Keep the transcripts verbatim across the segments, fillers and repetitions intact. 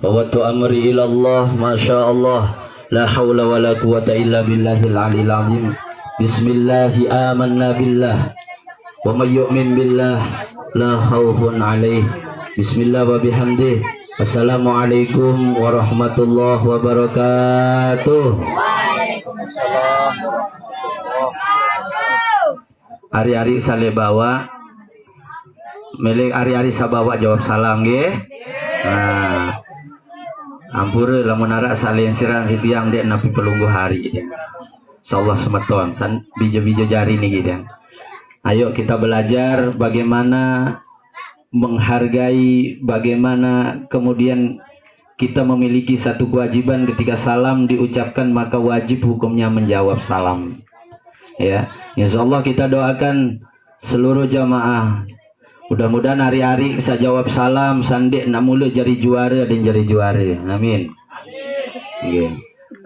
Fawwadtu amri ila Allah, masya Allah. La haula wa la quwwata illa billahil aliyil azim. Bismillahi amanna billah. Wa may yu'min billah la khaufun alaih. Bismillah wa bihamdih. Assalamualaikum warahmatullahi wabarakatuh. Ari-ari salé bawa, mélé ari-ari sabawa jawab salam nggih. Nah, ampura lamun araq salinsiran sitiang dék napi pelungguh ari. Insyaallah semeton, san-, bija-bija jari niki, Tiang. Ayo kita belajar bagaimana menghargai, bagaimana kemudian kita memiliki satu kewajiban, ketika salam diucapkan maka wajib hukumnya menjawab salam. Ya, insyaallah kita doakan seluruh jamaah. Mudah-mudahan ari-ari saq jawab salam, san dék naq mule jari juare, dan jari juare. Amin. Nggih.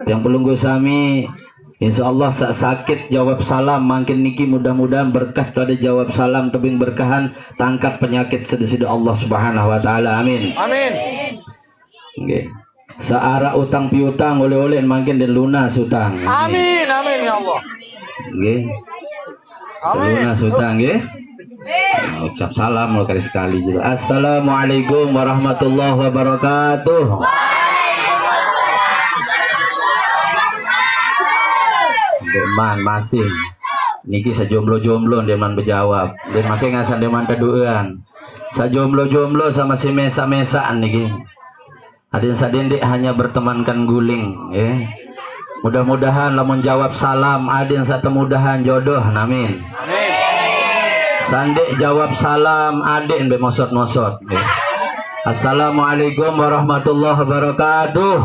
Tiang pelungguh sami, insyaallah saq sakit jawab salam mangkin niki, mudah-mudahan berkah tade jawab salam tebing berkahan, tangkat penyakit side-side Allah Subhanahu wa taala. Amin. Amin. Nggih. Saq araq utang piutang, oleh-oleh mangkin den lunas utang. Amin, amin, ya Allah. Nggih. Amin. Selunas utang nggih. Nah, ucap salam lo kali sekali juga. Assalamualaikum warahmatullahi wabarakatuh. Ndeqman masing. Niki sejomblo-jomblo ndeqman bejawab. Ndeq masing ngasaq ndeqman teduqan. Sejomblo-jomblo sama si mesaq-mesaqan niki. Adin saq dendeq hanya bertemankan guling, ya. Mudah-mudahan lamun jawab salam, adin saq temudahan jodoh, amin. Amin. Sandeq jawab salam, adin be mosot-mosot, ya. Assalamualaikum warahmatullahi wabarakatuh.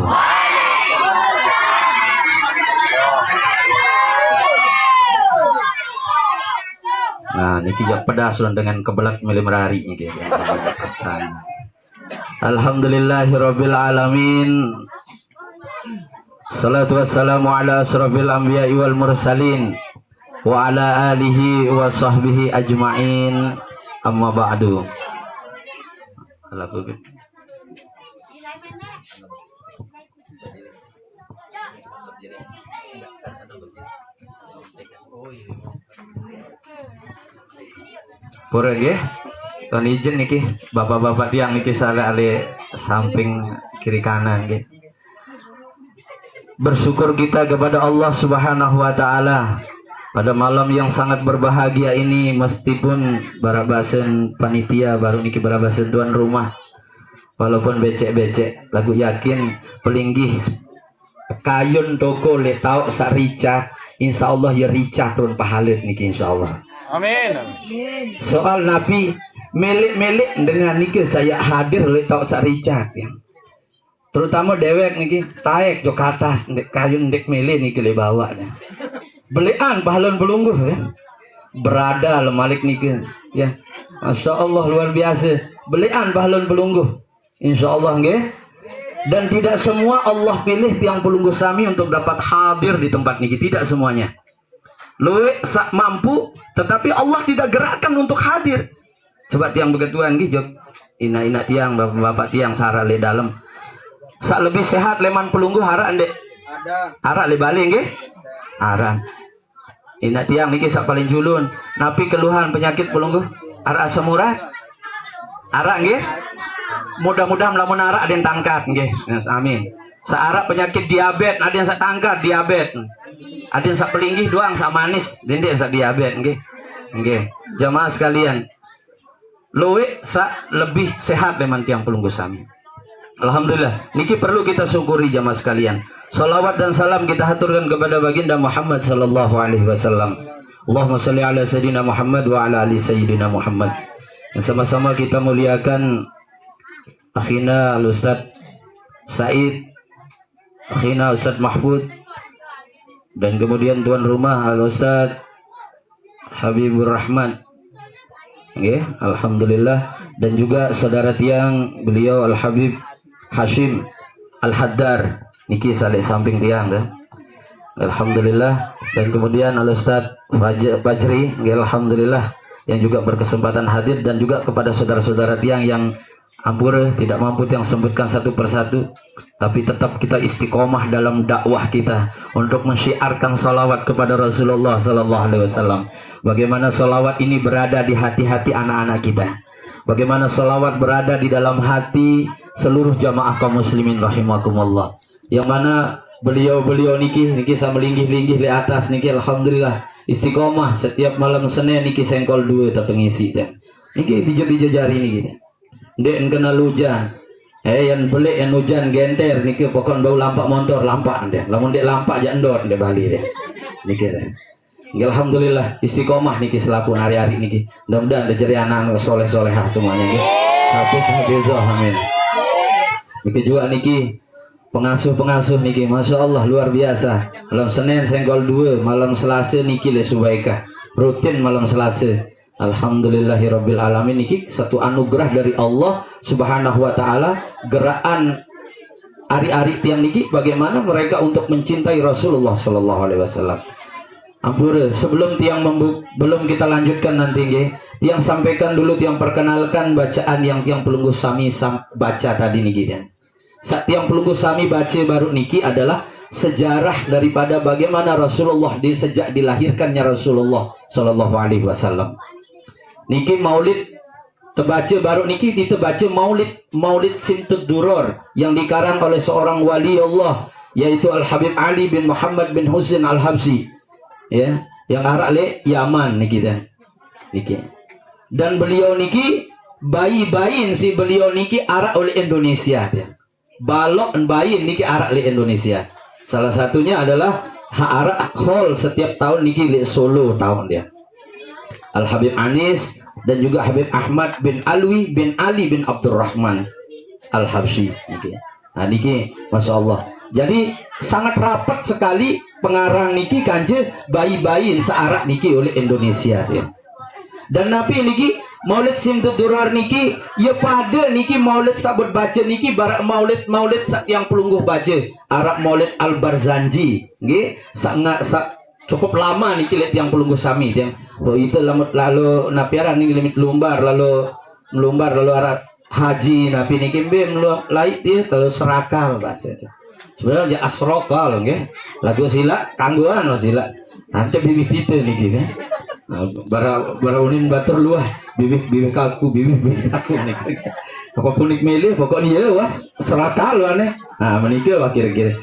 Nah, niki jaq pedas lon dengan kebelet milih merari niki. Alhamdulillahirabbil alamin. Salatu wassalamu ala asrafil anbiya'i wal mursalin wa ala alihi wa sahbihi ajma'in. Amma ba'du. Pura nggih. Ton izin niki, bapak-bapak tiang niki saq leq alih samping kiri kanan nggih. Bersyukur kita kepada Allah Subhanahu wa taala pada malam yang sangat berbahagia ini, meskipun baraq basen panitia, baruq niki baraq basen tuan rumah. Walaupun becek-becek, laguq yakin pelinggih kayun toko leq taoq saq ricah, insyaallah ye ricah ruen pahale niki insyaallah. Amin. Soal napi meleq-meleq dengan nike saq yaq hadir leq taoq saq ricah, tiang. Terutame dewek niki, taek jok atas, ndeq kayun ndeq mele niki leq bawaq, ya. Beleqan pahalon pelungguh, ya. Berada le malik nike, ya. Masya Allah, luar biasa. Beleqan pahalon pelungguh. Insyaallah nggih. Dan tidak semua Allah pilih tiang pelungguh sami untuk dapat hadir di tempat niki, tidak semuanya. Lueq saq mampu, tetapi Allah tidak gerakkan untuk hadir. Coba tiang beketuan nggih, jok inaq-inaq tiang, bapak-bapak tiang saq araq leq dalem. Saq lebih sehat leman pelungguh araq ndeq? Araq leq bale nggih? Araq. Inaq tiang niki saq paling julun. Napi keluhan penyakit pelungguh? Araq asam urat? Araq nggih? Mudah-mudahan lamun araq aden tangkat nggih. Yes, amin. Saq araq penyakit diabet, aden saq tangkat diabet. Aden saq pelinggih doang saq manis, dendeq saq diabet nggih. Nggih. Jamaah sekalian, lueq saq lebih sehat leman tiang pelungguh sami. Alhamdulillah, niki perlu kita syukuri jamaah sekalian. Salawat dan salam kita haturkan kepada Baginda Muhammad sallallahu alaihi wasallam. Allahumma shalli ala Sayyidina Muhammad wa ala ali Sayyidina Muhammad. Sama-sama kita muliakan akhina Al Ustaz Said, akhina Ustaz Mahfud, dan kemudian tuan rumah Al Ustaz Habibur Rahman. Nggih, alhamdulillah. Dan juga saudara tiang beliau Al Habib Hashim Al Haddar. Niki saq leq samping tiang, dah. Alhamdulillah. Dan kemudian Al Ustaz Faj-, Fajri, nggih, alhamdulillah, yang juga berkesempatan hadir, dan juga kepada saudara-saudara tiang yang Ampura, tidak mampu yang sebutkan satu persatu, tapi tetap kita istiqomah dalam dakwah kita untuk mensyiarkan salawat kepada Rasulullah sallallahu alaihi wasallam. Bagaimana salawat ini berada di hati-hati anak-anak kita. Bagaimana salawat berada di dalam hati seluruh jamaah kaum muslimin rahimakumullah. Yang mana beliau-beliau niki, niki sama linggih-linggih di atas niki, alhamdulillah, istiqomah. Setiap malam Senin niki sengkol dua tak pengisi teh. Niki bija-bija jari niki teh. Dek kena hujan. Eh, yang belik yang hujan genter niki pokok bau lampak motor lampak teh. Lamun dek lampak jak endor dek Bali teh. Niki teh. Ya, alhamdulillah istiqomah niki selaku hari-hari niki. Mudah-mudahan terjadi anak-anak soleh-solehah semuanya niki. Hafiz hafizah, amin. Niki juga niki pengasuh-pengasuh niki, masya Allah, luar biasa. Malam Senin sengkol dua, malam Selasa niki le Subaikah, rutin malam Selasa. Alhamdulillahirabbil alamin, niki satu anugerah dari Allah Subhanahu wa taala. Gerakan ari-ari tiang niki bagaimana mereka untuk mencintai Rasulullah sallallahu alaihi wasallam. Ampura, sebelum tiang membu- belum kita lanjutkan nanti nggih, tiang sampaikan dulu, tiang perkenalkan bacaan yang tiang pelungguh sami sam- baca tadi niki kan. Saat tiang pelungguh sami baca baru niki adalah sejarah daripada bagaimana Rasulullah di, sejak dilahirkannya Rasulullah sallallahu alaihi wasallam. Niki maulid terbaca baru niki, diterbaca maulid, Maulid Simtud Duror yang dikarang oleh seorang wali Allah, yaitu Al Habib Ali bin Muhammad bin Husin Al Habsyi, ya, yang arak le Yaman niki teh. Niki. Dan beliau niki bayi-bayi si beliau niki arak oleh Indonesia teh. Balok bayi niki arak le Indonesia. Salah satunya adalah ha arak hol setiap tahun niki le Solo tahun dia. Al Habib Anis dan juga Habib Ahmad bin Alwi bin Ali bin Abdurrahman Al Habsyi niki. Nah, niki, masya Allah. Jadi sangat rapat sekali pengarang niki kanje bayi-bayi searak niki oleh Indonesia teh. Dan napi niki Maulid Simtud Duror niki, ya pada niki maulid sabut baca niki barak maulid-maulid sat tiang pelungguh baca. Arak Maulid Al Barzanji, nggih, sangat sa- cukup lama niki lihat tiang pelungguh sami tiang. Oh, itu lalu, lalu napiaran niki limit lumbar lalu melumbar lalu arak haji napi niki bim lu laik dia kalau serakal bahasa itu. Sebenarnya dia asrokal nggih. Lagu sila kangguan sila. Nanti bibih kita niki kan. Nah, bara bara unin batur luah bibih bibih kaku bibih bibih kaku niki. Apapun nik milih pokoknya ya wah serakal aneh. Nah, menikah wah kira-kira.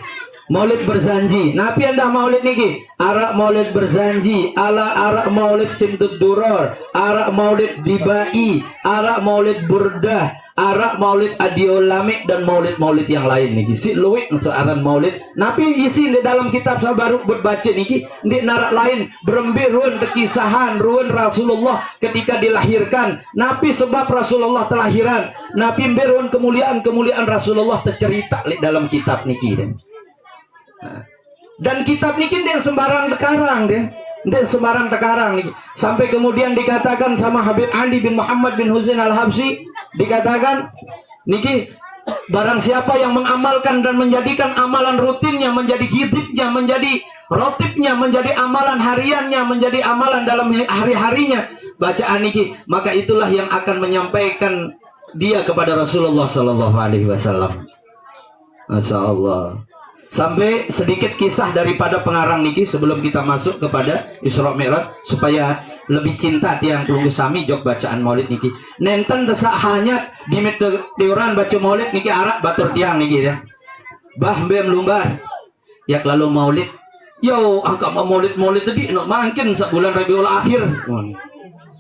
Maulid berjanji. Napi anda maulid niki? Arak maulid berjanji, ala arak maulid simtud duror, arak maulid dibai, arak maulid burdah, arak maulid adiolamik dan maulid-maulid yang lain niki. Si luwik searan maulid. Napi isi di dalam kitab sabaru buat baca niki, di narak lain berembe ruan kekisahan ruan Rasulullah ketika dilahirkan. Napi sebab Rasulullah telahiran? Napi mbe ruan kemuliaan-kemuliaan Rasulullah tercerita di dalam kitab niki. Nah, dan kitab niki ndak sembarang tekarang deh. Ndak sembarang tekarang niki. Sampai kemudian dikatakan sama Habib Ali bin Muhammad bin Husain Al-Habsyi, dikatakan niki barang siapa yang mengamalkan dan menjadikan amalan rutinnya menjadi hidupnya, menjadi rotibnya, menjadi amalan hariannya, menjadi amalan dalam hari-harinya bacaan niki, maka itulah yang akan menyampaikan dia kepada Rasulullah sallallahu alaihi wasallam. Masya Allah. Sampai sedikit kisah daripada pengarang niki sebelum kita masuk kepada Isra Mi'raj supaya lebih cinta tiang pelungguh sami jok bacaan maulid niki. Nenten tesak hanyat di tiuran baca maulid niki arak batur tiang niki ya. Bah mbem lumbar. Ya kalau maulid. Yo angka maulid maulid tadi nak mangkin sebulan Rabiul Akhir.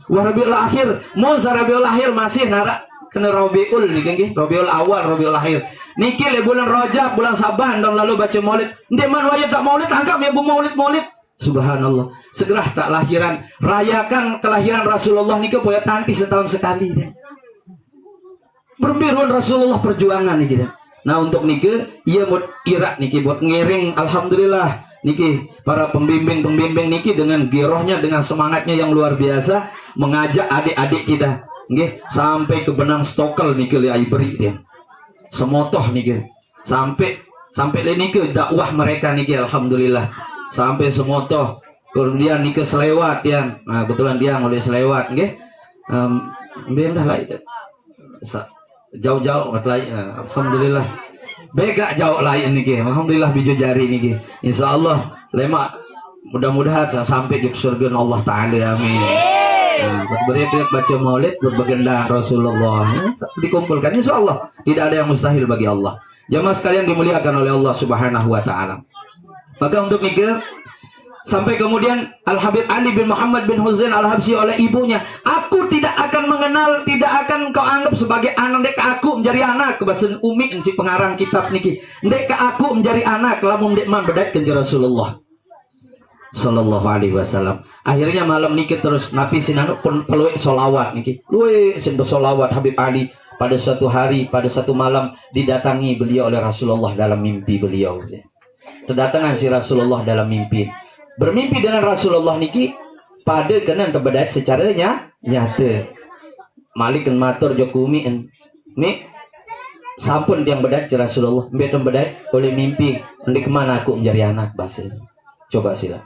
Wah Rabiul Akhir. Mun sa Rabiul Akhir masih narak kena Rabiul niki nggih. Rabiul Awal, Rabiul Akhir. Niki le bulan Rajab, bulan Saban tahun lalu baca maulid. Ndeman waya tak maulid, angkat ya bu maulid-maulid. Subhanallah. Segera tak lahiran. Rayakan kelahiran Rasulullah niki poya tanti setahun sekali deh. Berembe ruan Rasulullah perjuangan niki deh. Nah untuk niki ia buat irak niki buat ngiring alhamdulillah niki para pembimbing-pembimbing niki dengan girohnya dengan semangatnya yang luar biasa mengajak adik-adik kita nggih sampai ke benang stokel niki li ai beri dia. Semotoh niki sampai sampai le niki dakwah mereka niki alhamdulillah sampai semotoh kemudian niki selewat ya. Nah kebetulan dia ngoleh selewat nggih. Em, mbe dah lah itu. Sa- Jauh-jauh kat lain. Alhamdulillah. Begak jauh lain niki. Alhamdulillah, bijil jari niki. Insyaallah lemak, mudah-mudahan sa sampai di surga Allah Taala. Amin. Nah, buat beriat baca maulid, buat bagendang Rasulullah. Ya, sa- dikumpulkan, insyaallah tidak ada yang mustahil bagi Allah. Jamaah sekalian dimuliakan oleh Allah Subhanahu wa Taala. Maka untuk niki, sampai kemudian Al Habib Ali bin Muhammad bin Husain Al Habsyi oleh ibunya, "Aku tidak akan mengenal, tidak akan kau anggap sebagai anak, ndeq ke aku menjadi anak," base umi si pengarang kitab niki. "Ndeq ke aku menjadi anak lamun ndeqman bedait kance Rasulullah sallallahu alaihi wasallam." Akhirnya malam niki terus napi sin anu pun pelueq solawat niki. Lueq sin besolawat Habib Ali. Pada suatu hari, pada satu malam, didatangi beliau oleh Rasulullah dalam mimpi beliau. Tedatengan si Rasulullah dalam mimpi. Bermimpi dengan Rasulullah niki pade kenen tebedait secara nya-, nyate. Malik en matur jok umi en, "Mi, sampun tiang bedait si Rasulullah, mbe tiang bedait oleh mimpi, ndeqman aku menjadi anak," base. Coba sila.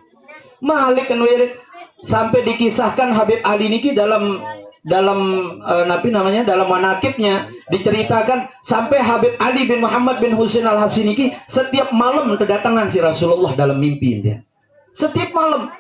Malik en wirid sampai dikisahkan Habib Ali niki dalam dalam eh, napi namanya, dalam manakibnya diceritakan sampai Habib Ali bin Muhammad bin Husain Al Habsyi niki setiap malam kedatangan si Rasulullah dalam mimpi dia. Setiap malam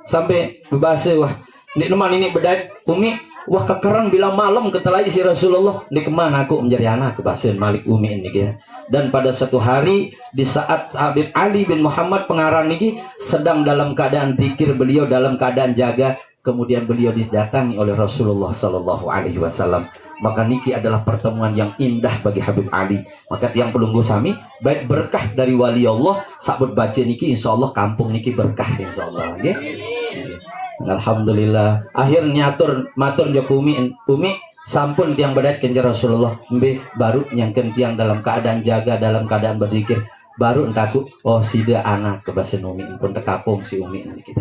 sampai bebase, "Wah, ndeqman ini bedait umi, wah kekereng bila malam ketelai si Rasulullah, ndeqman aku menjadi anak," base Malik umi niki ya. Dan pada satu hari di saat Habib Ali bin Muhammad pengarang niki sedang dalam keadaan zikir, beliau dalam keadaan jaga, kemudian beliau didatangi oleh Rasulullah sallallahu alaihi wasallam. Maka niki adalah pertemuan yang indah bagi Habib Ali. Maka tiang pelungguh sami, bait berkah dari wali Allah, sabut baca niki insyaallah kampung niki berkah insyaallah, nggih. Alhamdulillah. Akhir nyatur matur jok umi, "Umi, sampun tiang bedait kance Rasulullah, mbe baru nyangken tiang dalam keadaan jaga, dalam keadaan berzikir, baru entaku, oh sida anak," base umi, pun tekapung si umi niki.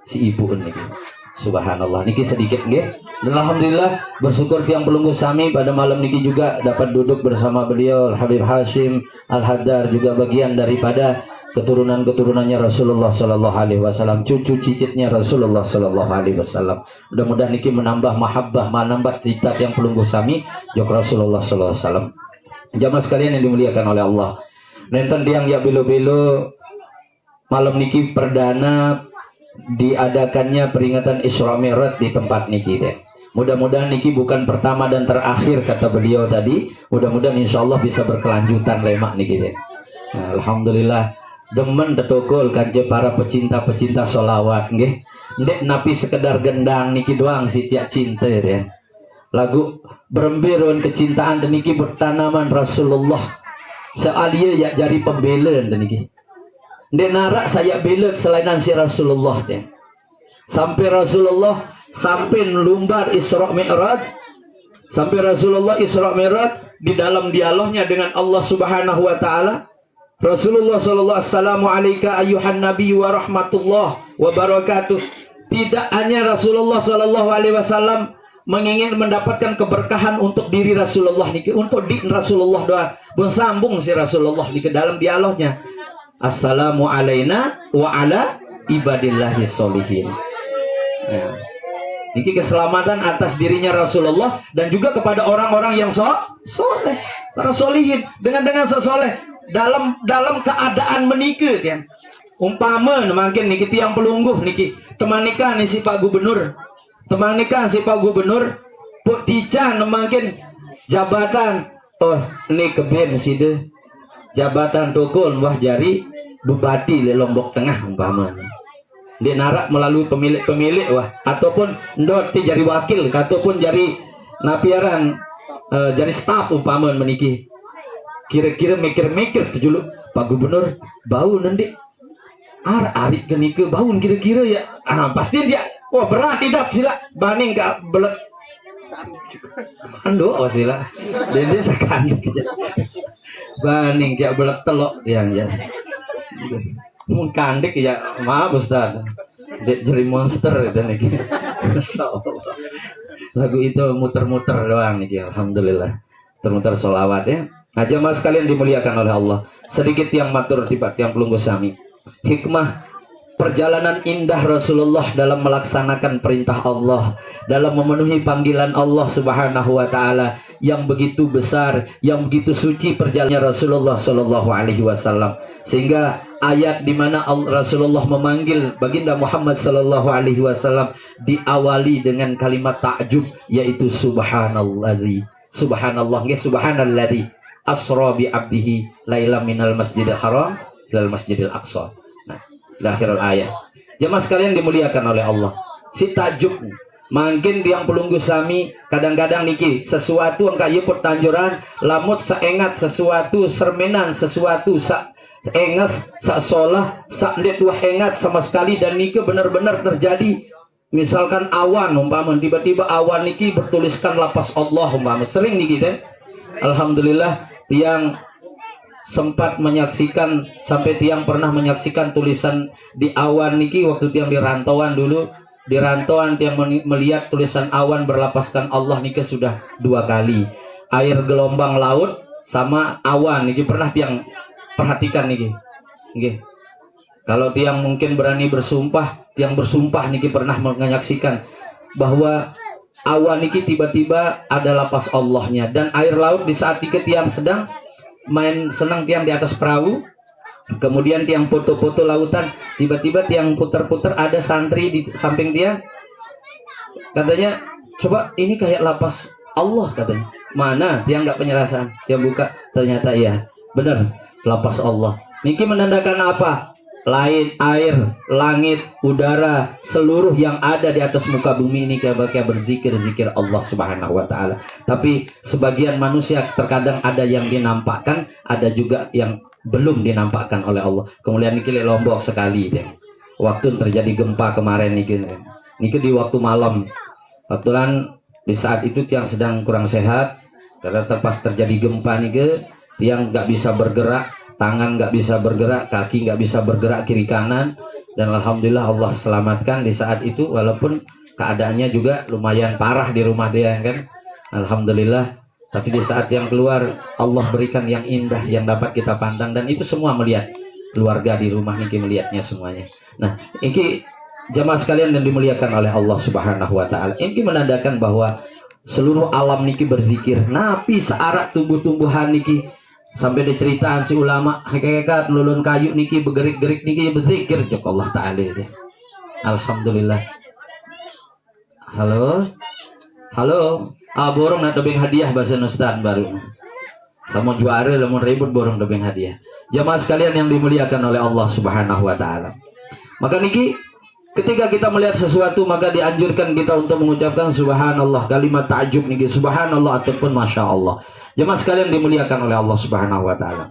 Si ibu niki. Subhanallah. Niki sedikit nggih. Dan alhamdulillah bersyukur tiang pelungguh sami pada malam niki juga dapat duduk bersama beliau Al Habib Hashim Al Haddar, juga bagian daripada keturunan-keturunannya Rasulullah sallallahu alaihi wasallam, cucu cicitnya Rasulullah sallallahu alaihi wasallam. Mudah-mudahan niki menambah mahabbah, menambah cinta tiang pelungguh sami jok Rasulullah sallallahu alaihi wasallam. Jamaah sekalian yang dimuliakan oleh Allah. Nenten tiang ya belo-belo, malam niki perdana diadakannya peringatan Isra Mi'raj di tempat niki deh. Mudah-mudahan niki bukan pertama dan terakhir, kata beliau tadi. Mudah-mudahan insyaallah bisa berkelanjutan lemak niki deh. Nah, alhamdulillah demen tetokol kance para pecinta-pecinta solawat nggih. Ndeq napi sekedar gendang niki doang si tiang cinte deh. Lagu berembe ron kecintaan teniki bertanaman Rasulullah. Sealie yak jari pembela teniki. Ndeq naraq saq yaq bele selainan siq Rasulullah, deh. Sampai Rasulullah, sampai lumbar Isra Mi'raj, sampai Rasulullah Isra Mi'raj di dalam dialognya dengan Allah Subhanahu wa Ta'ala, Rasulullah sallallahu, "Assalamu alaika ayyuhan nabi wa rahmatullah wa barakatuh." Tidak hanya Rasulullah sallallahu alaihi wasallam mengingin mendapatkan keberkahan untuk diri Rasulullah niki, untuk di Rasulullah doang. Pun sambung si Rasulullah niki dalam dialognya, "Assalamu alaina wa ala ibadillahi solihin." Nah, niki keselamatan atas dirinya Rasulullah dan juga kepada orang-orang yang so soleh, para solihin, dengan dengan sesoleh dalam dalam keadaan menikah, kan. Umpama mangkin niki tiang pelungguh niki temanikan si Pak Gubernur, temanikan si Pak Gubernur, put tican mangkin jabatan, oh, ni kebin side jabatan tukul wah jari bupati leq Lombok Tengah umpama. Ndeq naraq melalui pemilik-pemilik wah, ataupun ndot ti jari wakil, ataupun jari napi aran, eh, jari staf umpama meniki. Kira-kira mikir-mikir tejuluq, "Pak Gubernur, bau nendik?" Ar arit ke nike baun kira-kira ya. Ah, pasti dia. Wah, berat idat sila. Baning ke belet. Anduk, wah, sila. Dede sekandik aja. Baning ke belet telok tiang ya. Mun kandik ya, maaf Ustaz. Dek jeri monster itu nih. Masya Allah. Lagu itu muter-muter doang nih, alhamdulillah. Muter-muter solawat ya. Nah, jamaah sekalian dimuliakan oleh Allah. Sedikit tiang matur tiba tiang pelungguh sami. Hikmah Perjalanan indah Rasulullah dalam melaksanakan perintah Allah, dalam memenuhi panggilan Allah Subhanahu wa Ta'ala yang begitu besar, yang begitu suci perjalanannya Rasulullah Sallallahu Alaihi Wasallam, sehingga ayat di mana Al- Rasulullah memanggil Baginda Muhammad Sallallahu Alaihi Wasallam diawali dengan kalimat takjub, yaitu subhanallazi, subhanallah, nggih, subhanalladzi asra bi abdihi laila minal masjidil haram ilal masjidil aqsa. Nah, ila akhiril ayat. Jemaah sekalian dimuliakan oleh Allah. Si takjub. Mangkin tiang pelungguh sami, kadang-kadang niki sesuatu engka ieu pertanjuran, lamun saengat sesuatu, sermenan sesuatu, sa enges, sa solah, sa ndet wah engat sama sekali, dan niki benar-benar terjadi. Misalkan awan, umpama tiba-tiba awan niki bertuliskan lapas Allah, umpama, sering niki teh. Alhamdulillah, tiang sempat menyaksikan, sampai tiang pernah menyaksikan tulisan di awan niki waktu tiang di rantauan dulu. Di rantauan tiang meni- melihat tulisan awan berlapaskan Allah niki sudah dua kali. Air gelombang laut sama awan niki pernah tiang perhatikan niki. Nggih. Kalau tiang mungkin berani bersumpah, tiang bersumpah niki pernah menyaksikan bahwa awan niki tiba-tiba ada lapas Allahnya, dan air laut di saat niki tiang sedang main senang tiang di atas perahu, kemudian tiang foto-foto lautan, tiba-tiba tiang putar-putar, ada santri di samping tiang, katanya, "Coba, ini kayak lapas Allah," katanya. "Mana?" Tiang nggak penyerasan, tiang buka, ternyata iya, benar, lapas Allah. Niki menandakan apa? Lain air, langit, udara, seluruh yang ada di atas muka bumi ini kayak berzikir, zikir Allah Subhanahu wa Ta'ala. Tapi sebagian manusia terkadang ada yang dinampakkan, ada juga yang belum dinampakkan oleh Allah. Kemuliaan niki lek Lombok sekali deh. Waktu terjadi gempa kemarin niki, niki di waktu malam. Kebetulan di saat itu tiang sedang kurang sehat, karena terpas terjadi gempa niki, tiang nggak bisa bergerak, tangan nggak bisa bergerak, kaki nggak bisa bergerak kiri kanan, dan alhamdulillah Allah selamatkan di saat itu, walaupun keadaannya juga lumayan parah di rumah dia kan. Alhamdulillah, tapi di saat yang keluar, Allah berikan yang indah yang dapat kita pandang, dan itu semua melihat, keluarga di rumah niki melihatnya semuanya. Nah, ini jamaah sekalian yang dimuliakan oleh Allah Subhanahu wa Ta'ala, ini menandakan bahwa seluruh alam niki berzikir. Napi searak tumbuh-tumbuhan niki sampai diceritaan si ulama, hakikat lulun kayu niki begerik-gerik niki berzikir jok Allah Ta'ala itu. Alhamdulillah. Halo? Halo? Ah, borong nak tebeng hadiah bahasa Nustan baru. Sama juara lamun ribut borong tebeng hadiah. Jamaah sekalian yang dimuliakan oleh Allah Subhanahu wa Ta'ala. Maka niki, ketika kita melihat sesuatu, maka dianjurkan kita untuk mengucapkan subhanallah, kalimat takjub niki, subhanallah ataupun masya Allah. Jemaah sekalian dimuliakan oleh Allah Subhanahu wa Ta'ala.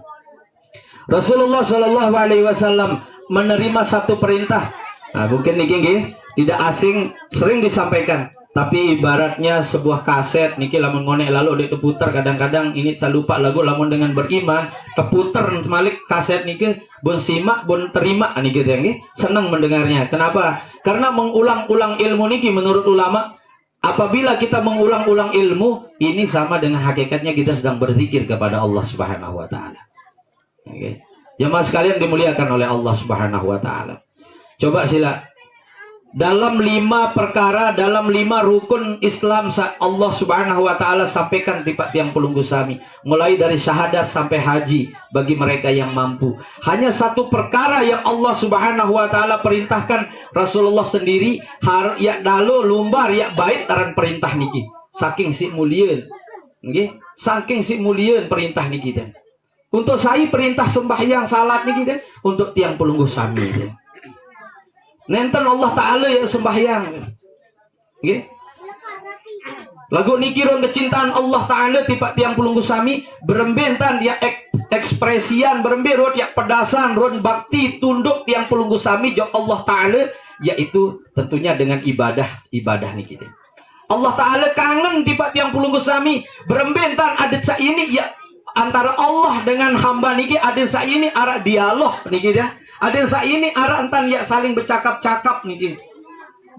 Rasulullah Shallallahu Alaihi Wasallam menerima satu perintah. Nah, mungkin niki nggih tidak asing, sering disampaikan. Tapi ibaratnya sebuah kaset niki, lamun ngonek lalu dek teputar, kadang-kadang ini saya lupa lagu, lamun dengan beriman teputar malik kaset niki, bun simak, bun terima niki teh nggih, senang mendengarnya. Kenapa? Karena mengulang-ulang ilmu niki menurut ulama, apabila kita mengulang-ulang ilmu, ini sama dengan hakikatnya kita sedang berzikir kepada Allah Subhanahu wa Ta'ala. Oke. Jemaah sekalian dimuliakan oleh Allah Subhanahu wa Ta'ala. Coba sila. Dalam lima perkara, dalam lima rukun Islam, sa- Allah Subhanahu wa Ta'ala sampaikan tipa tiang pelungguh sami, mulai dari syahadat sampai haji bagi mereka yang mampu. Hanya satu perkara yang Allah Subhanahu wa Ta'ala perintahkan Rasulullah sendiri, har ya dalo lumbar ya bait aran perintah niki. Saking si mulia, nggih, saking si mulia perintah niki teh. Untuk sai perintah sembahyang salat niki teh, untuk tiang pelungguh sami teh. Nenten Allah Ta'ala ya sembahyang. Nggih. Lagu niki ron kecintaan Allah Ta'ala tipa tiang pelungguh sami, berembe entan ya ek- ekspresian, berembe ron ya pedasan, ron bakti tunduk tiang pelungguh sami jok Allah Ta'ala, yaitu tentunya dengan ibadah, ibadah niki teh. Allah Ta'ala kangen tipa tiang pelungguh sami, berembe entan adat saini ya antara Allah dengan hamba niki, adat saini arak dialog niki ya. Adat saini arak entan ya saling bercakap-cakap niki.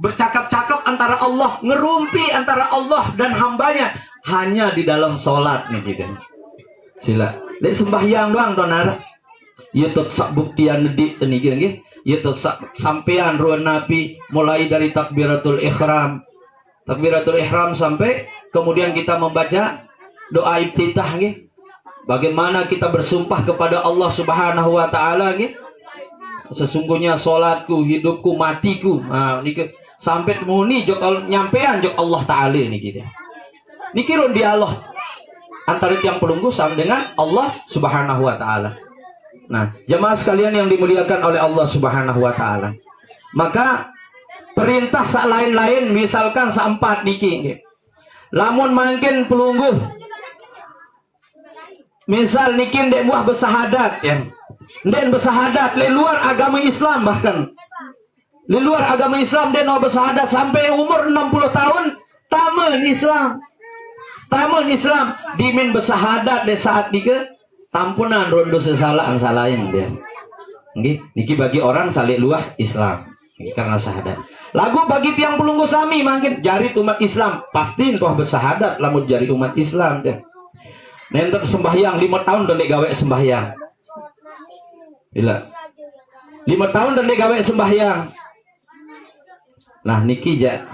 Bercakap-cakap antara Allah, ngerumpi antara Allah dan hambanya hanya di dalam sholat niki teh. Sila. Dek sembahyang doang to nara. Ieu teu sabuktian dedik teu niki nggih. Ieu teu sa-, sampean ruan napi mulai dari takbiratul ihram. Takbiratul ihram sampai kemudian kita membaca doa iftitah nggih. Bagaimana kita bersumpah kepada Allah Subhanahu wa taala nggih. Sesungguhnya salatku, hidupku, matiku. Nah, niki sampai muni jok Al-, nyampean jok Allah taala niki teh. Niki run dialog antara tiang pelungguh sama dengan Allah Subhanahu wa taala. Nah, jemaah sekalian yang dimuliakan oleh Allah Subhanahu wa taala. Maka perintah sak lain-lain, misalkan sak empat niki nggih. Lamun mangkin pelungguh, misal niki ndek buah bersahadat ya. Ndek bersahadat le luar agama Islam bahkan. Di luar agama Islam dia no bersahadat sampai umur enam puluh tahun, taman Islam. Taman Islam dimin bersahadat di saat nike tampunan run dosa salah salain dia. Nggih, niki bagi orang salik luah Islam. Nggih, karena sahadat. Lagu bagi tiang pelungguh sami mangkin jari umat Islam, pasti tuah bersahadat lamun jari umat Islam teh. Nenten sembahyang lima tahun teu ndek gawe sembahyang. Bila lima tahun teu ndek gawe sembahyang. Nah, niki ja.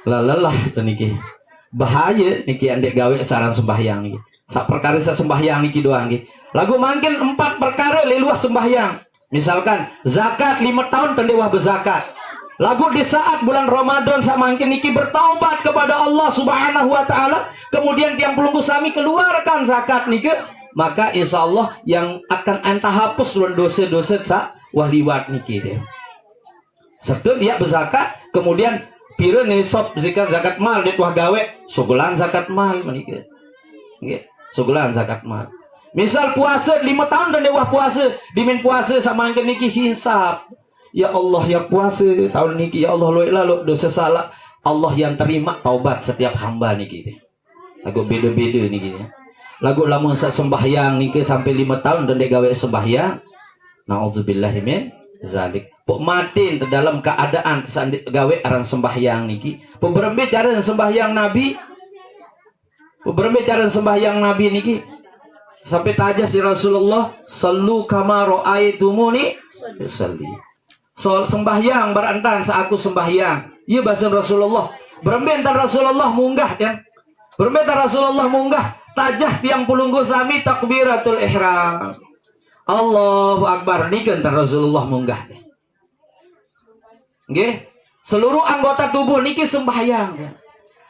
Lah lelah teu niki. Bahaya niki andek gawe saran sembahyang niki. Sak perkara sak sembahyang niki doang nggih. Lagu mangkin empat perkara le luah sembahyang. Misalkan zakat lima tahun teu ndek wah berzakat. Lagu di saat bulan Ramadan samangkin niki bertaubat kepada Allah Subhanahu wa taala, kemudian tiang pelungguh sami keluarkan zakat niki, maka insya Allah yang akan anta hapus run dosa-dosa sa wah liwat niki teh. Serta dia berzakat, kemudian pira nisab zakat, zakat mal dia tuah gawe, sugulan zakat mal menika. Nggih, sugulan zakat mal. Misal puasa lima tahun teu ndek wah puasa, dimin puasa samangkin niki hisab. Ya Allah, ya puasa tahun niki, ya Allah, luek lalu dosa salah. Allah yang terima taubat setiap hamba niki teh. Lagu beda-beda niki ya. Lagu lamun sak sembahyang niki sampai lima tahun teu ndek gawe sembahyang. Naudzubillahi min zalik. Pok mati teu dalam keadaan teu ndek gawe aran sembahyang niki. Pok berembe cara sembahyang Nabi? Pok berembe cara sembahyang Nabi niki? Sampai tajah si Rasulullah, "Sallu kama ra'aitumuni usalli." Sol sembahyang berantan saaku sembahyang. Iya bahasa Rasulullah. Berembe entan Rasulullah munggah ya. Berembe entan Rasulullah munggah, tajah tiang pelungguh sami takbiratul ihram. Allahu Akbar, nika entan Rasulullah munggah. Nggih. Seluruh anggota tubuh niki sembahyang.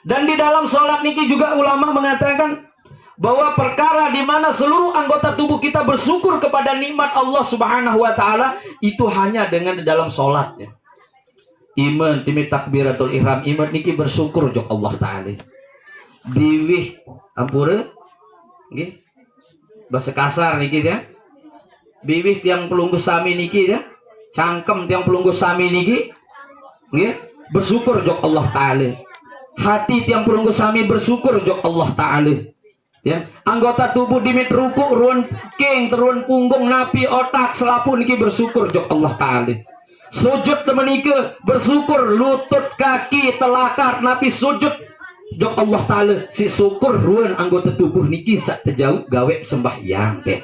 Dan di dalam sholat niki juga ulama mengatakan bahwa perkara di mana seluruh anggota tubuh kita bersyukur kepada nikmat Allah Subhanahu wa taala itu hanya dengan di dalam sholat ya. Iman timi takbiratul ihram, iman niki bersyukur jok Allah taala. Biwih ampura nggih. Bahasa kasar niki ya. Biwih tiang pelungguh sami niki ya. Cangkem tiang pelungguh sami niki. Nggih, bersyukur jok Allah taala. Hati tiang pelungguh sami bersyukur jok Allah taala. Ya, anggota tubuh dimit ruku, ruan king, ruan punggung, napi otak, selapuh niki bersyukur jok Allah taala. Sujud menika bersyukur, lutut, kaki, telakat, napi sujud jok Allah taala. Si syukur ruan anggota tubuh niki sak tejauh gawe sembahyang teh.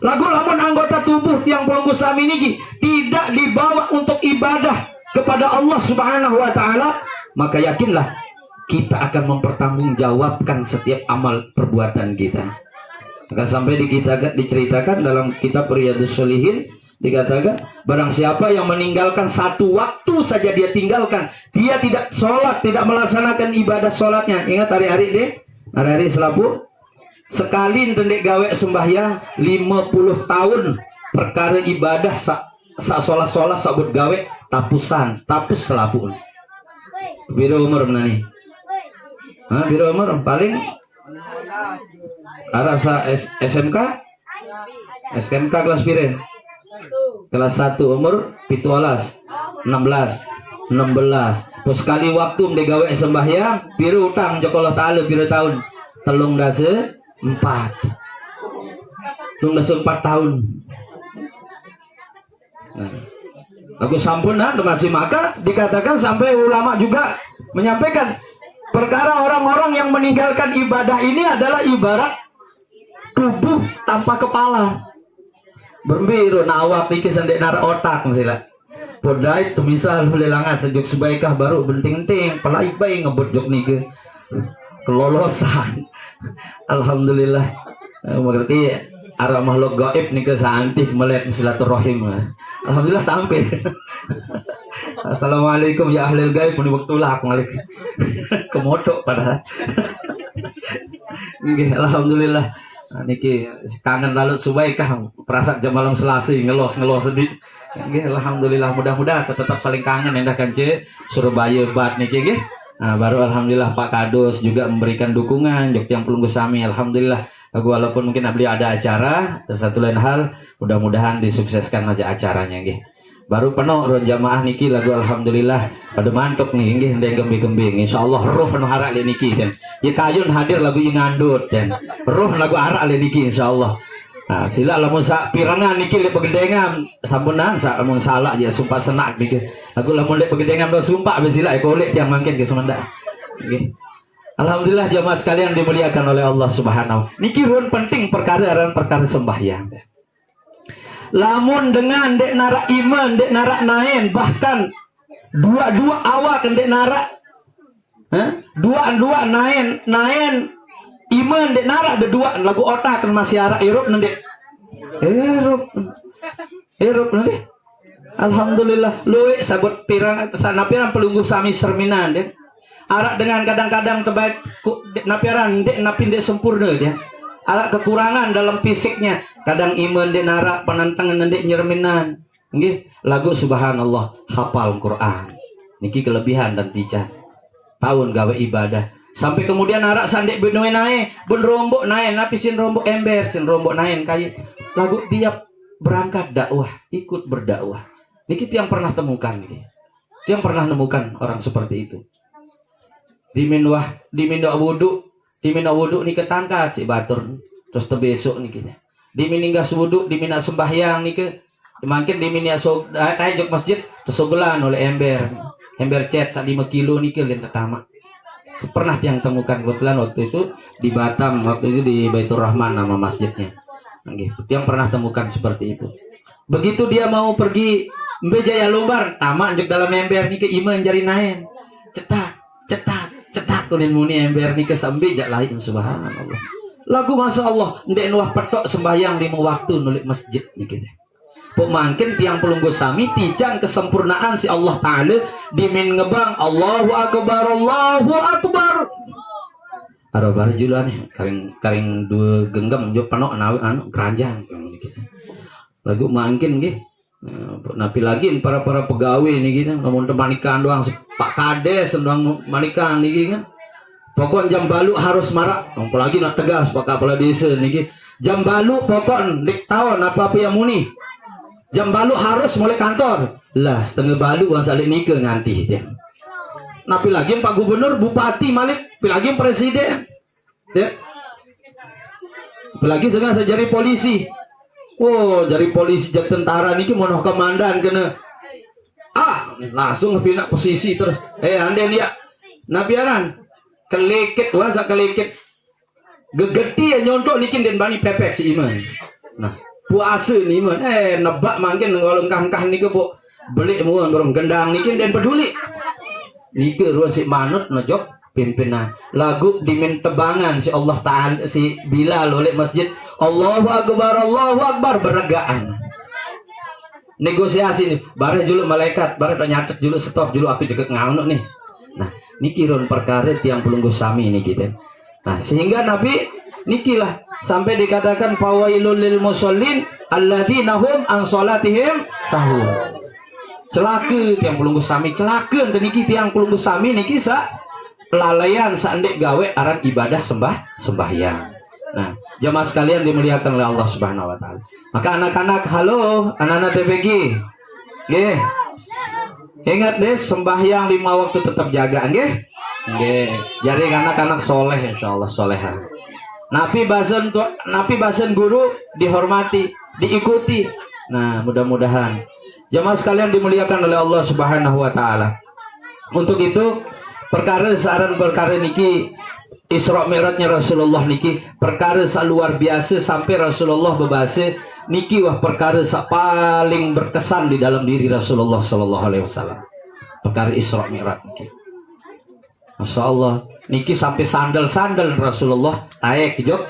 Lagu lamun anggota tubuh tiang pelungguh sami niki tidak dibawa untuk ibadah kepada Allah Subhanahu wa taala, maka yakinlah kita akan mempertanggungjawabkan setiap amal perbuatan kita. Maka sampai di kita diceritakan dalam kitab Riyadus Shalihin, dikatakan barang siapa yang meninggalkan satu waktu saja dia tinggalkan, dia tidak sholat, tidak melaksanakan ibadah sholatnya. Ingat hari-hari deh, hari-hari selapuh sekali teu ndek gawe sembahyang lima puluh tahun perkara ibadah sa, sa sholat-sholat sabut gawe tapusan, tapus selapuh. Pira umur menani? Hah, pira umur? Paling arasa S, S M K? S M K kelas pira? Kelas satu umur pitulas, enam belas, enam belas. Terus sekali waktu ndek gawe sembahyang, pira utang jok Allah taala pira tahun? Telung dasa empat. Telung dasa empat tahun. Nah. Lagu sampun nah, masih maka dikatakan sampai ulama juga menyampaikan perkara orang-orang yang meninggalkan ibadah ini adalah ibarat tubuh tanpa kepala. Rembi ro nak awak niki sandek narak otak sila. Podai tu misal lelangan sejuk subaikah baru benting-enting, pelaik baik ngebut jok niki. Kelolosan. Alhamdulillah. Eh, berarti arah makhluk gaib niki seantih melet silaturahim. Alhamdulillah sampai. Assalamualaikum ya ahlil gaib, ini waktu lah aku ngalik. Kemotok padahal. Nggih, alhamdulillah. Nah, niki kangen lalu subaikah perasaan jam malam Selasa ngelos-ngelos sedih. Nggih, alhamdulillah, mudah-mudahan saya tetap saling kangen endah kance Surabaya bat niki nggih. Nah, baru alhamdulillah Pak Kadus juga memberikan dukungan, jok tiang pelungguh sami, alhamdulillah. Lagu walaupun mungkin beliau ada acara, satu lain hal, mudah-mudahan disukseskan aja acaranya nggih. Baru penuh ron jamaah niki lagu alhamdulillah. Pada mantuk nih nggih, ndeng kembing-kembing. Insyaallah roh penuh arak le niki kan. Ya kayun hadir lagu ingandut kan. Roh lagu arak le niki insyaallah. Nah, sila lamun sak pirengan niki le pegendengan, sampunan sak lamun salah ya sumpah senak niki. Lagu lamun le pegendengan do sumpah be sila ya kolek tiang mangkin ke semendak. Nggih. Alhamdulillah jamaah sekalian dimuliakan oleh Allah Subhanahu. Niki run penting perkara aran perkara sembahyang. Lamun dengan dek narak iman, dek narak naen, bahkan dua-dua awak dek narak. Hah? Dua-dua naen, naen iman dek narak dedua lagu otak masih arak irup nendek. Irup. Irup nendek. Alhamdulillah, luwih sabut pirang sana pirang pelungguh sami serminan deh. Arak dengan kadang-kadang tebai ku, dek napiaran dek napi dek sempurna dia. Arak kekurangan dalam fisiknya. Kadang iman dek narak penantangan dek nyerminan. Nggih, lagu subhanallah, hafal Quran. Niki kelebihan dan tijan. Tahun gawe ibadah. Sampai kemudian arak sandek benue nae, ben rombok nae, napi sin rombok ember, sin rombok nae kai. Lagu tiap berangkat dakwah, ikut berdakwah. Niki tiang pernah temukan niki. Tiang pernah nemukan orang seperti itu. Dimin wah, dimin wah wudu, dimin wah wudu niki tangkat si batur. Terus tebesok niki. Dimin inggas wudu, dimin sembahyang niki. Mangkin dimin ya so, tai jok masjid, tesogelan oleh ember. Ember cet sak lima kilo niki lin tetama. Pernah tiang temukan kebetulan waktu itu di Batam, waktu itu di Baitur Rahman nama masjidnya. Nggih, tiang pernah temukan seperti itu. Begitu dia mau pergi, mbe jaya lombar, tama jok dalam ember niki iman jari naen. Cetak, cetak, cetak kunin muni ember niki sambil jak lain subhanallah. Lagu masya Allah, ndek nuah petok sembahyang lima waktu nulik masjid niki teh. Pok mangkin tiang pelungguh sami tijan kesempurnaan si Allah Ta'ala dimin ngebang Allahu Akbar, Allahu Akbar. Aro bar juluan nih, karing karing dua genggam jo penok nawi anu keranjang. Lagu mangkin nggih. Nah, napi lagi para para pegawai nih gitu, namun temanikan doang Pak Kades doang manikan nih kan. Pokok jam balu harus marak, apalagi nak tegas Pak Kepala Desa nih gitu. Jam balu pokok dik tahun apa-apa yang muni. Jam balu harus mulai kantor. Lah setengah balu uang salik nika nganti dia. Napi lagi Pak Gubernur, Bupati malik, napi lagi Presiden. Ya. Apalagi dengan sejari polisi. Oh, jari polisi jak tentara niki monoh komandan kena. Ah, langsung pinak posisi terus. Eh, ande ya. Nabiaran. Kelekit wasa kelekit. Gegeti ya nyontok niki den bani pepek si iman. Nah, puasa ni iman. Eh, nebak mangkin kalau engkah-engkah niki bu belik muan burung gendang niki den peduli. Niki ruan si manut nejok pimpinan. Lagu dimin tebangan si Allah Ta'ala si Bilal oleh masjid. Allahu Akbar, Allahu Akbar beregaan. Negosiasi nih, bareh julu malaikat, bareh nyatet julu stop julu aku jegek ngaunu nih. Nah, niki run perkara tiang pelungguh sami niki teh. Nah, sehingga Nabi nikilah sampai dikatakan fawailul lil musallin alladzina hum an salatihim sahun. Celaka tiang pelungguh sami, celaka ente niki tiang pelungguh sami niki sa lalaian sandek gawe aran ibadah sembah sembahyang. Nah, jamaah sekalian dimuliakan oleh Allah Subhanahu wa taala. Maka anak-anak, halo, anak-anak T P G. Nggih. Ingat deh, sembahyang lima waktu tetap jaga, nggih. Nggih. Jadi anak-anak soleh, insyaallah soleha. Napi basen tu, napi basen guru dihormati, diikuti. Nah, mudah-mudahan jamaah sekalian dimuliakan oleh Allah Subhanahu wa taala. Untuk itu, perkara searan perkara niki Isra Mi'rajnya Rasulullah niki perkara sa luar biasa sampai Rasulullah berbahasa Niki wah perkara sak paling berkesan di dalam diri Rasulullah sallallahu alaihi wasallam. Perkara Isra Mi'raj niki. Masya Allah, niki sampai sandal-sandal Rasulullah naik ke jok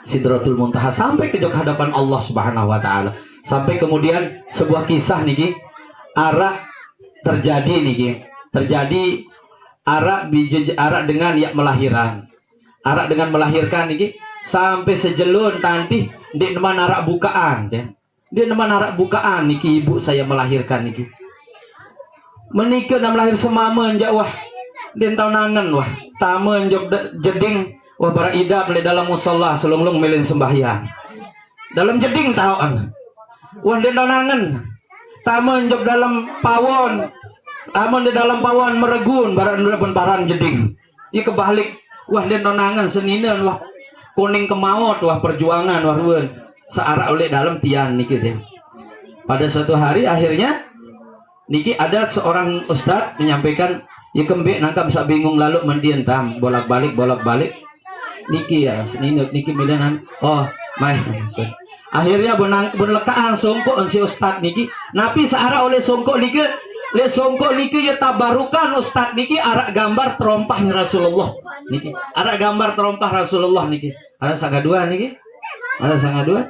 Sidratul Muntaha, sampai ke jok hadapan Allah Subhanahu wa taala. Sampai kemudian sebuah kisah niki, arak terjadi niki. Terjadi arak bije-, arak dengan yak melahiran. Arak dengan melahirkan niki sampai sejelun tantih ndik neman arak bukaan, ya. Ndik neman arak bukaan niki ibu saya melahirkan niki. Menikah nam lahir semama njak wah. Ndik tau nangen wah. Tama njok de-, jeding wah, barak idap lek dalam musala selunglung melin sembahyang. Dalam jeding tau an. Wah, ndik tau nangen. Tama njok dalam pawon. Tama di dalam pawon meregun barak ndak pun paran jeding. Iya kebalik. Wah, ndik tau nangen seninen wah. Kuning kemaut wah perjuangan wah ruen. Searak oleh dalam tian niki teh. Pada suatu hari akhirnya niki ada seorang ustaz menyampaikan, ya kembik nangkam sak bingung lalu mendien tam, bolak-balik, bolak-balik. Niki ya, seninut niki milanan. Oh, mai, mai, sun. Akhirnya benang, benlekaan songkok si ustaz niki. Napi searak oleh songkok niki, le songkok niki ya tabarukan ustaz niki arak gambar terompahnya Rasulullah. Niki, arak gambar terompah Rasulullah niki. Ada sangadua niki? Ada sangadua?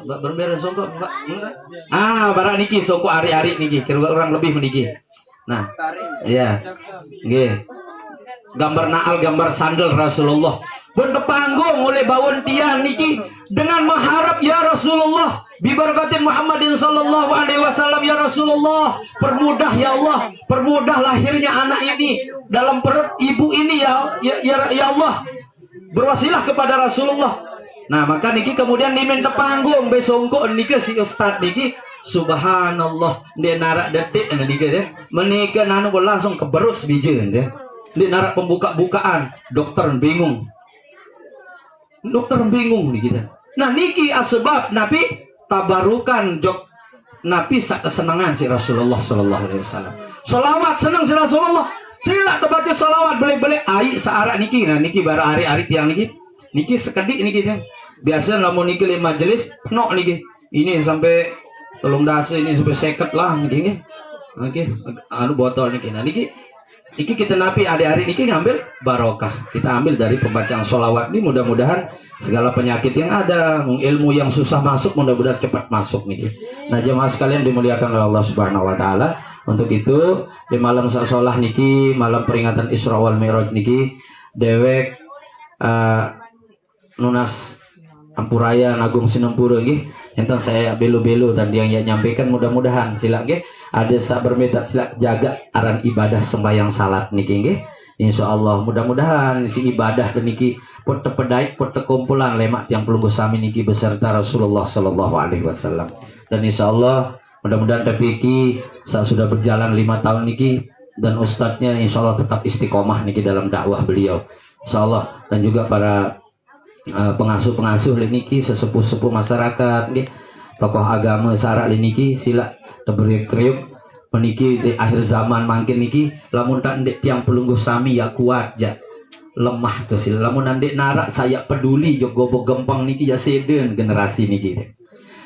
Mbak bermere songkok, Mbak. Ah, barak niki songkok ari-ari niki, kira orang lebih meniki. Nah, iya. Nggih. Gambar naal, gambar sandal Rasulullah. Pun tepanggung oleh bawon tian niki dengan mengharap, ya Rasulullah, bibarakatin Muhammadin sallallahu alaihi wasallam, ya Rasulullah, permudah ya Allah, permudah lahirnya anak ini dalam perut ibu ini ya, ya, ya, ya Allah. Berwasilah kepada Rasulullah. Nah, maka niki kemudian diminta panggung besongko niki si ustad niki. Subhanallah, ndik narak detik niki ya. Menika nanu langsung keberus bije ya. Ndik narak pembuka-bukaan, dokter bingung. Dokter bingung niki ya. Nah, niki asbab napi tabarukan jok napi sak kesenangan si Rasulullah sallallahu alaihi wasallam. Salawat seneng si Rasulullah. Sila tebaca salawat bele-bele ai searak niki. Nah, niki bara ari-ari tiang niki. Niki sekedik niki ya. Biasa lamun niki lima majelis nok niki. Ini sampai telung dasa, ini sampai seket lah niki nggih. Oke, anu botol niki. Nah, niki Iki kita napi adik-adik niki ngambil barokah. Kita ambil dari pembacaan sholawat ini, mudah-mudahan segala penyakit yang ada, ilmu yang susah masuk, mudah-mudahan cepat masuk niki. Nah, jemaah sekalian dimuliakan oleh Allah Subhanahu wa Taala. Untuk itu, di malam sak solah niki, malam peringatan Isra wal Mi'raj niki, dewek eh, nunas ampuraya nagung sinempura nggih. Enten saya belo-belo dan yang ya nyampaikan, mudah-mudahan sila nggih ada sak bermetak sila jaga aran ibadah sembahyang salat niki nggih. Insya Allah mudah-mudahan si ibadah dan niki put tepedait put tekumpulan lemak tiang pelungguh sami niki beserta Rasulullah sallallahu alaihi wasallam. Dan insya Allah mudah-mudahan tapi iki sak sudah berjalan lima tahun niki dan ustadznya insya Allah tetap istiqomah niki dalam dakwah beliau. Insya Allah dan juga para eh, pengasuh-pengasuh lek niki, sesepuh-sepuh masyarakat nggih, tokoh agama sarak lek niki sila teberiuk-kriuk meniki di akhir zaman mangkin niki, lamun tak ndik tiang pelungguh sami ya kuat ya lemah tuh sila. Lamun ndik narak saya peduli jok gobok gempang niki ya seden generasi niki.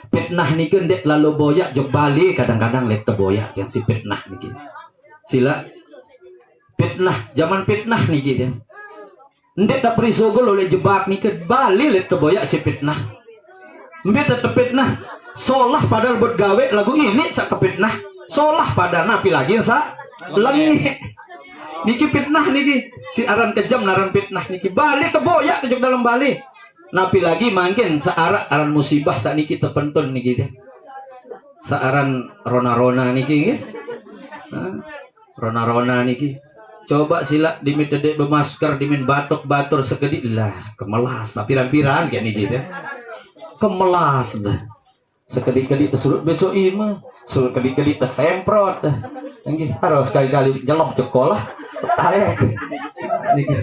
Fitnah niki ndik lalu boyak jok bali kadang-kadang lek teboyak yang si fitnah niki. Sila fitnah, zaman fitnah niki ya. Ndik dak prisogol oleh jebak niki bali lek teboyak si fitnah. Mbit tetep fitnah. Solah padahal buat gawe lagu ini sak kefitnah. Solah padahal napi lagi sak lengi. Niki fitnah niki. Si aran kejam naran fitnah niki. Bali teboyak tujuk dalam bali. Napi lagi mangkin searak aran musibah sak niki tepentun niki teh. Searan rona-rona niki nggih. Hah? Rona-rona niki. Coba sila dimin tedek bemasker, dimin batuk-batur sekedik lah, kemelas. Tapi piran-piran kayak niki teh. Kemelas dah. Sekedik-kedik tersulut besok ima, sulut kedik-kedik tersemprot. Nggih, harus sekali-kali nyelop sekolah. Taek. Niki.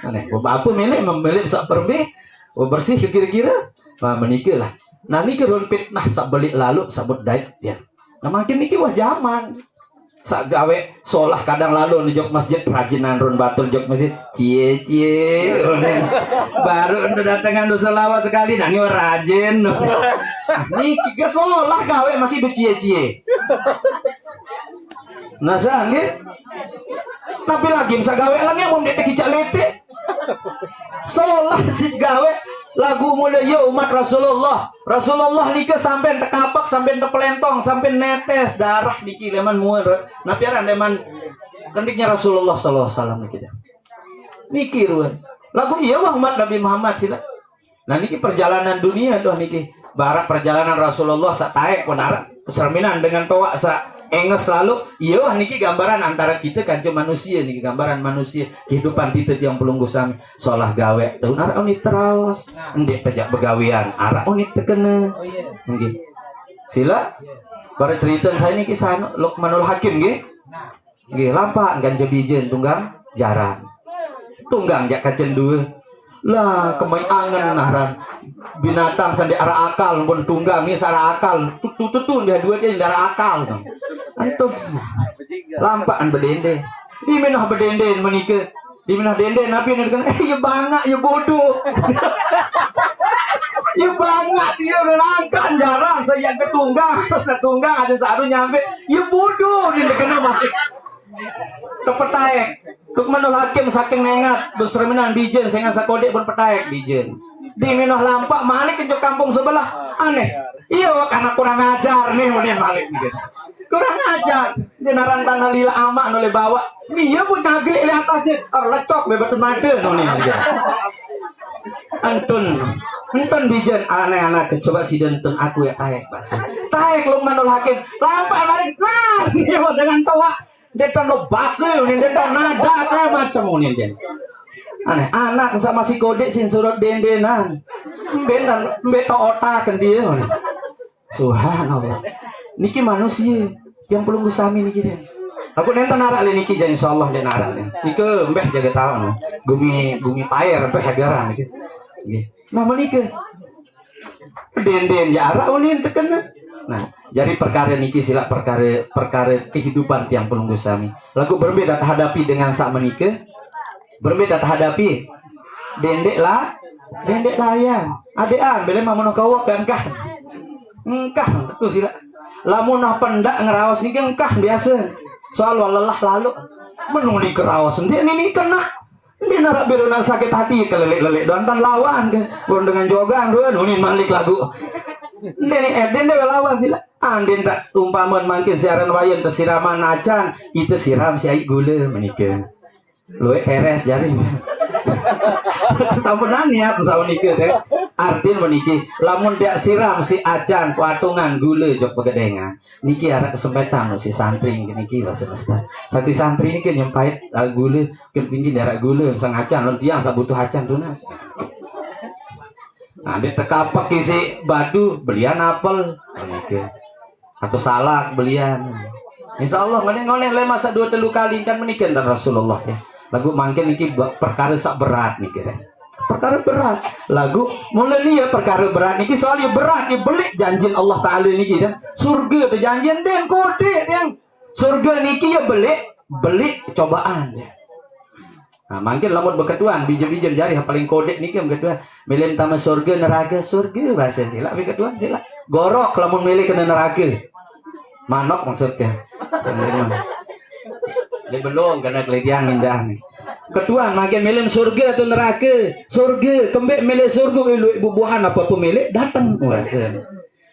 Aneh. Bapak apa milik memilih sak permi, oh, bersih kira-kira. Nah, menikah lah. Nah, niki run fitnah sak belik lalu sabut dait ya. Nah, makin niki wah zaman. Sak gawe solah kadang lalu di jok masjid, rajinan run batur jok masjid. Cie, cie. Baru udah datangan dosa lawat sekali, nangis rajin. Niki ge solah gawe masih becie-cie. Nah, sah, nggih. Tapi lagi masa gawe lagi mau dek kicak letik. Solah si gawe lagu mulai ya umat Rasulullah. Rasulullah niki sampai tekapek, sampai tepelentong, sampai netes darah niki leman muar. Nah, piaran leman kendiknya Rasulullah sallallahu alaihi wasallam niki. Niki ruan. Lagu iya wah umat Nabi Muhammad sila. Nah, niki perjalanan dunia tuh niki. Barak perjalanan Rasulullah sa taek pun arak. Serminan dengan toa sa enges lalu. Iya wah niki gambaran antara kita kanca manusia niki, gambaran manusia kehidupan kita tiang pelunggu sami. Solah gawe tuh arak unit teraos. Ndik pejak begawian arak unit tekene. Nggih. Sila. Para cerita saya niki sanu Lukmanul Hakim nggih. Nggih, lampak ganca bijen tunggang jaran. Tunggang jak kacen dua. Lah, kemai angen naran. Binatang sandi ara akal pun tunggang ni sara akal. Tutu tutu dia dua dia ara akal tu. Antum lampak an bedende. Di menah bedende menika. Di menah dende nabi ni kena eh ya bangak ya bodoh. Ya bangak dia udah langkan jarang saya ke tunggang terus ke tunggang ada satu nyampe ya bodoh dia kena mati. Kepetaek. Lukmanul Hakim saking nengat, bus reminan bijen, sengan sakodek pun petaek bijen. Di minoh lampak malik ke kampung sebelah. Aneh. Iya, karena kurang ajar nih, kemudian malik gitu. Kurang ajar. Dia narang tanah lila amak noleh bawa. Iya pun caglik di atasnya. Oh, lecok be batu mata noni gitu. Antun, antun bijen aneh anak coba si dentun aku ya taek bahasa. Taek Lukmanul Hakim. Lampak malik. Nah, dia dengan toa. Dia kan lo base, dia kan nada kayak macam ini dia. Aneh, anak sama si kodik sin surut dendenan. Benar, beto otak kan dia. Subhanallah. Niki manusia yang belum sami niki dia. Aku nenten narak le niki jadi insyaallah dia narak le. Niki mbeh jaga tahu. Gumi gumi payer mbeh agara niki. Nggih. Nah menika. Denden ya arak unin tekena. Nah, jadi perkara niki sila perkara perkara kehidupan tiang pelunggu sami. Lagu berbeda hadapi dengan sak menika. Berbeda hadapi. Dendek lah, dendek layan. Adean, bele mamunuh kawak engkah. Engkah, itu sila. Lamun nah pendak ngeraos niki engkah biasa. Soal lelah lalu. Menuli keraos, dia nini kena. Dia narak biru nak sakit hati kelelek-lelek doan tan lawan ke. Pun dengan jogang doan unin malik lagu. Dia ni eh dia lawan sila. Andin tak umpaman mangkin siaran wayan tesiraman acan itu siram si aik gula menikah. Luwih teres jari. Sampenan niat saunike teh. Artin meniki, lamun tiak siram si acan patungan gula jok pegedengan. Niki arah kesempetan si santri niki lah semesta. Sakti santri niki nyempait ah, gula, kin tinggi daerah gula, sang acan lon tiang sabutuh acan tunas. Nah, di tekapek isi batu, belian apel. Niki. Atau salak belian. Insya Allah ngene-ngene le masa dua telu kali kan menikah dan Rasulullah ya. Lagu mangkin niki perkara sak berat niki deh. Perkara berat. Lagu mulai ni ya perkara berat niki soalnya berat ni belik janjin Allah Taala niki kan. Surga tu janjin den kodik yang surga niki ya belik belik cobaan ya. Nah, mangkin lamun beketuan, bijem-bijem jari paling kodek niki beketuan. Milih tama surga neraka, surga bahasa sila beketuan sila. Gorok lamun milih kena neraka. Manok maksudnya. Ini belum kena kelitian indah. Ketuan mangkin milih surga atau neraka. Surga, kembek milih surga ilu bubuhan apa pemilik datang bahasa.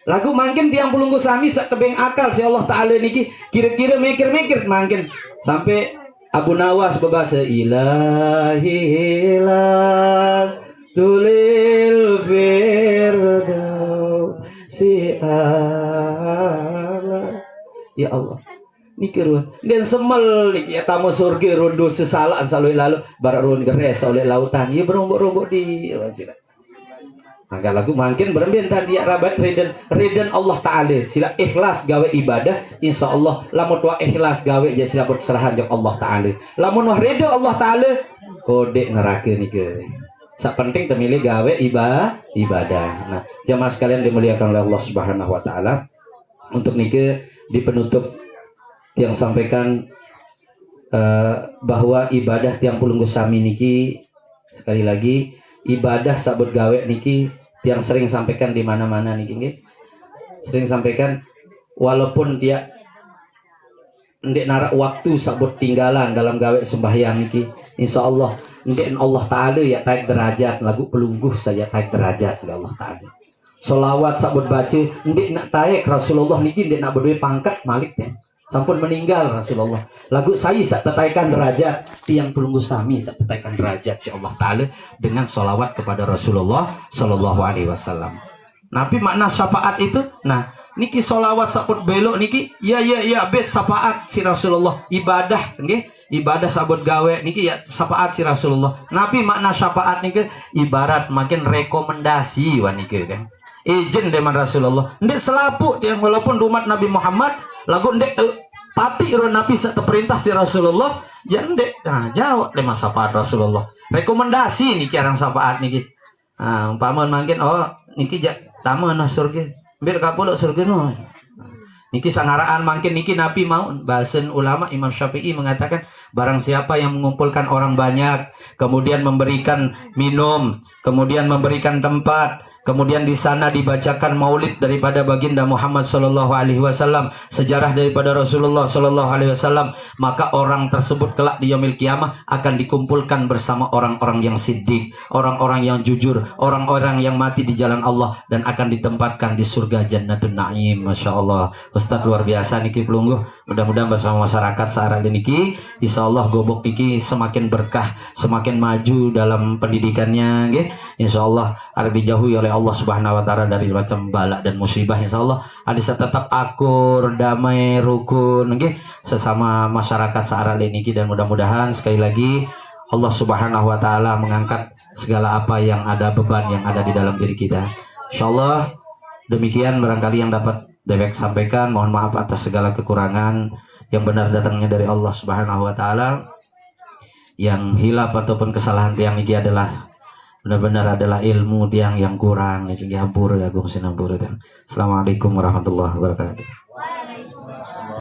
Lagu mangkin tiang pelunggu sami sak tebing akal si Allah Taala niki kira-kira mikir-mikir mangkin sampai Abu Nawas bebasa ilahi las tulil firdaus si Allah. Ya Allah. Niki ruan. Dan semel niki ya tamu surga rundu sesalaan salui lalu barak ruan geres oleh lautan. Ya berombok-rombok di ruan sila. Angka lagu mangkin berembin tadi ya rabat riden riden Allah Taala sila ikhlas gawe ibadah insya Allah lamun tua ikhlas gawe ya sila berserahan jok Allah Taala lamun wah rida Allah Taala kodek neraka nika sak penting temilih gawe iba ibadah nah jamaah sekalian dimuliakan oleh Allah Subhanahu Wa Taala untuk nika di penutup Tiang sampaikan eh, bahwa ibadah tiang pelungguh sami niki, sekali lagi, ibadah sabut gawe niki tiang sering sampaikan di mana-mana niki, nggih. Sering sampaikan, walaupun tiang ndik narak waktu sabut tinggalan dalam gawe sembahyang niki, insya Allah ndik Allah Ta'ala ya taik derajat, lagu pelungguh saya taik derajat oleh Allah Ta'ala. Solawat sabut baca ndik nak taik Rasulullah niki ndik nak berdua pangkat malik ya. Sampun meninggal Rasulullah. Lagu saya sak tetaikan derajat, tiang pelungguh sami sak tetaikan derajat si Allah Ta'ala dengan solawat kepada Rasulullah Sallallahu Alaihi Wasallam. Napi makna syafaat itu? Nah, niki solawat sabut belok niki, ya ya ya bet syafaat si Rasulullah, ibadah nggih, ibadah sabut gawe niki ya syafaat si Rasulullah. Napi makna syafaat niki? Ibarat makin rekomendasi wah niki kan. Izin deman Rasulullah. Ndik selapuk tiang walaupun umat Nabi Muhammad, lagu ndik eh, pati roh Nabi sak teperintah si Rasulullah, ya ndik nah, jawab deman syafaat Rasulullah. Rekomendasi niki aran syafaat niki. Nah, umpama mangkin oh niki ja tama nah surga. Mbir kapuluk surga no. Niki sangaraan mangkin niki napi mau bahasan ulama Imam Syafi'i mengatakan barang siapa yang mengumpulkan orang banyak kemudian memberikan minum kemudian memberikan tempat kemudian di sana dibacakan maulid daripada baginda Muhammad sallallahu alaihi wasallam sejarah daripada Rasulullah sallallahu alaihi wasallam maka orang tersebut kelak di yaumil qiyamah akan dikumpulkan bersama orang-orang yang siddiq orang-orang yang jujur orang-orang yang mati di jalan Allah dan akan ditempatkan di surga jannatun na'im. Masya Allah. Ustadz luar biasa niki pelungguh. Mudah-mudahan bersama masyarakat searah niki, insya Allah gobok niki semakin berkah, semakin maju dalam pendidikannya, nggih. Insya Allah akan dijauhi oleh Allah Subhanahu Wa Taala dari macam balak dan musibah. Insya Allah ada tetap akur, damai, rukun, nggih, sesama masyarakat searah niki dan mudah-mudahan sekali lagi Allah Subhanahu Wa Taala mengangkat segala apa yang ada beban yang ada di dalam diri kita. Insya Allah demikian barangkali yang dapat Dewek sampaikan mohon maaf atas segala kekurangan yang benar datangnya dari Allah Subhanahu wa taala. Yang hilaf ataupun kesalahan tiang niki adalah benar-benar adalah ilmu tiang yang kurang niki hampura agung sinampura tiang. Assalamualaikum warahmatullahi wabarakatuh.